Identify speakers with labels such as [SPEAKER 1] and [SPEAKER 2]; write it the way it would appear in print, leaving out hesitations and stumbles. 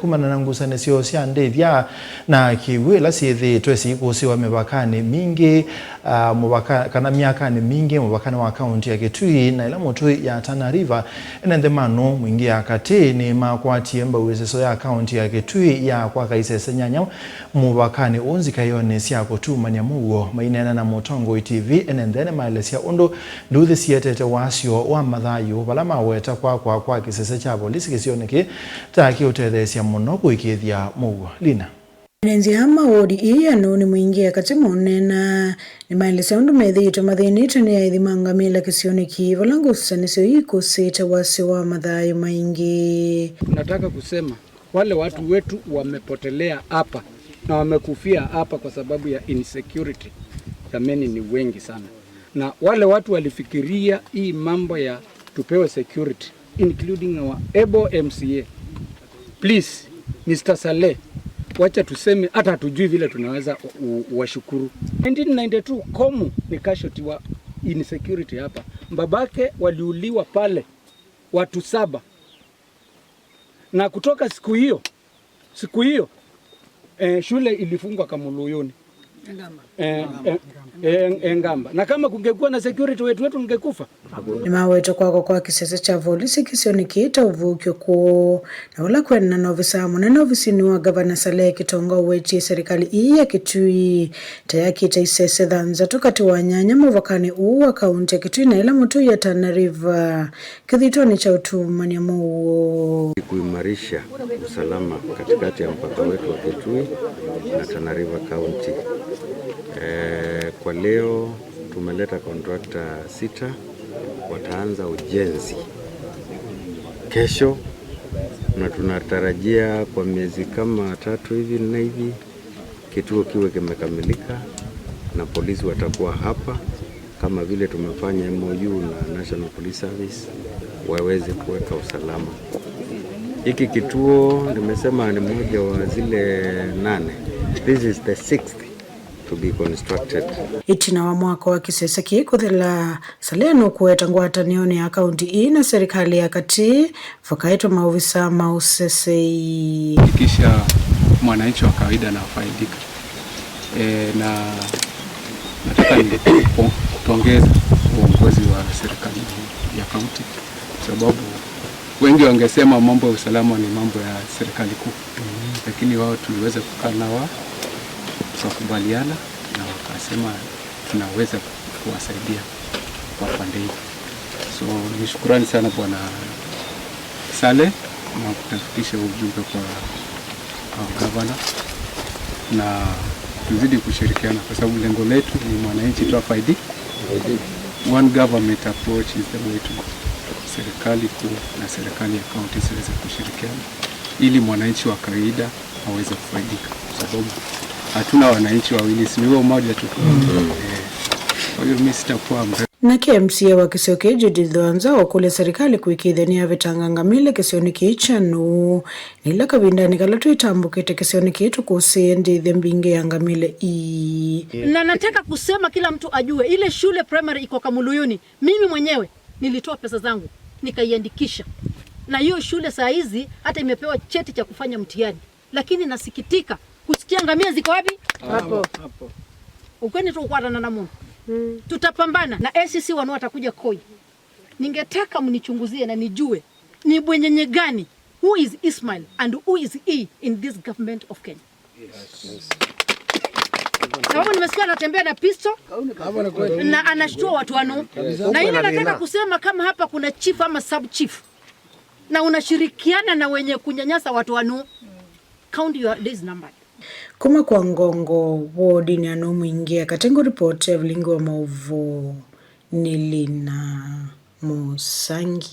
[SPEAKER 1] Kumana na ngusanisyo sya ndithya na kiw'u ila syithiitwe siikusiwa mivakani mingi muvaka kana myakani mingi muvakani wa kaunti ya Kitui na ila mutui ya Tana River. Ene nthi manu mwingi ya kati ni makwatie mbau iseso ya kaunti ya Kitui ya kwaka isese nyanya muvakani uu nzikayoni sya kutumania muuo. Mainena na Mutongoi TV, ene nthi maelesya undu nduthi sietete wasyo wa mathayu vala maweta kwakwa kwa kisese kya polisi kisioni ki ta kiutetheesya muno kuikithya muuo. Lina.
[SPEAKER 2] Nenzia wodi ii ya ni mwingi kati monena ni maelesya undu methiitwe mathinitwe ni aithi ma ngamila kisioni kii vala ngusanisyo ikusite wasyo wa mathayu maingi.
[SPEAKER 3] Tunataka kusema wale watu wetu wamepotelea hapa na wamekufia hapa kwa sababu ya insecurity, jameni, ni wengi sana, na wale watu walifikiria hii mambo ya tupewe security including our able MCA. Please, Mr. Saleh, wacha tuseme hata hatujui vile tunaweza washukuru. 1992 Komu ni casualty wa insecurity hapa, babake waliuliwa pale watu 7, na kutoka siku hiyo shule ilifungwa Kamuluyuni Engamba, na kama kungekuwa na security wetu ungekufa.
[SPEAKER 2] Ni maweta kwako kwa kisese cha volisi kisioni kiita uvukyo kuu na ula kwena na ofisa munene ofisini wa gavana Saleh Kitonga uwetie serikali ii ya Kitui tayakita isese thanzatu kati wa nyanya muvakani uu wa kaunti ya Kitui na ila mutui ya Tana River kithitoni cha utumania muuo.
[SPEAKER 4] Kuimarisha usalama katikati ya mpaka wetu wa Kitui na Tana River County. Kwa leo tumeleta contractor 6 wataanza ujenzi kesho, na tunatarajia kwa miezi kama 3 hivi 4 hivi kituo kiwe kimekamilika na polisi watakuwa hapa kama vile tumefanya MOU na National Police Service waweze kuweka usalama. Hiki kituo nimesema ni moja wa zile 8. This is the 6th to be constructed.
[SPEAKER 2] Itina wa mwaka wa kisesa kikuthela Saleh nukuweta ngwatanio ya kaunti ii na serikali ya kati vakaitwa maofisa mausesei.
[SPEAKER 5] Kisha mwananchi wa kawaida anafaidika. Na nataka kupongeza uongozi wa serikali ya kaunti, sababu wengi wangesema mambo ya usalama ni mambo ya serikali kuu, lakini wao tuliweza kukaa na wao tukakubaliana na wakasema tunaweza kuwasaidia kwa pande hii. So ni shukrani sana Bwana Saleh na kutafikisha ujumbe kwa gavana, na tuzidi kushirikiana kwa sababu lengo letu ni mwananchi tu afaidike. One government approach is the way to go. Serikali kuu na serikali ya kaunti ziweze kushirikiana ili mwananchi wa kawaida aweze kufaidika, kwa sababu hatuna wananchi wawili, si huo mmoja tu. Kwa hiyo mimi sitakuwa mrefu.
[SPEAKER 2] Na KMCA wa Kisioki Judith Wanza okule serikali kuikithania vitanga ngamile kisioni kiichanu nila kavindani kala tuitambukite kisioni kitu kusie ndithia mbingi ya ngamile ii.
[SPEAKER 6] Na nataka kusema kila mtu ajue ile shule primary iko Kamuluyuni, mimi mwenyewe nilitoa pesa zangu nikaiandikisha, na hiyo shule saa hizi hata imepewa cheti cha kufanya mtihani, lakini nasikitika kusikia ngamia ziko wapi?
[SPEAKER 3] Hapo hapo.
[SPEAKER 6] Ukweni tu ukwatana na Mungu. Tutapambana na ACC wanao watakuja Koi. Ningetaka mnichunguzie na nijue ni bwenyenye gani, who is Ismail and who is he in this government of Kenya.
[SPEAKER 3] Yes.
[SPEAKER 6] Sababu nimesikia anatembea na pistol na anashtua watu wanu. Na ile nataka kusema kama hapa kuna chief ama sub chief na unashirikiana na wenye kunyanyasa watu wanu, count your days numbered.
[SPEAKER 2] Kuma kwa Ngongo wodi ni ano mwingi akatengo ripoti ya vilingi wa mauvu ni Lina Musangi.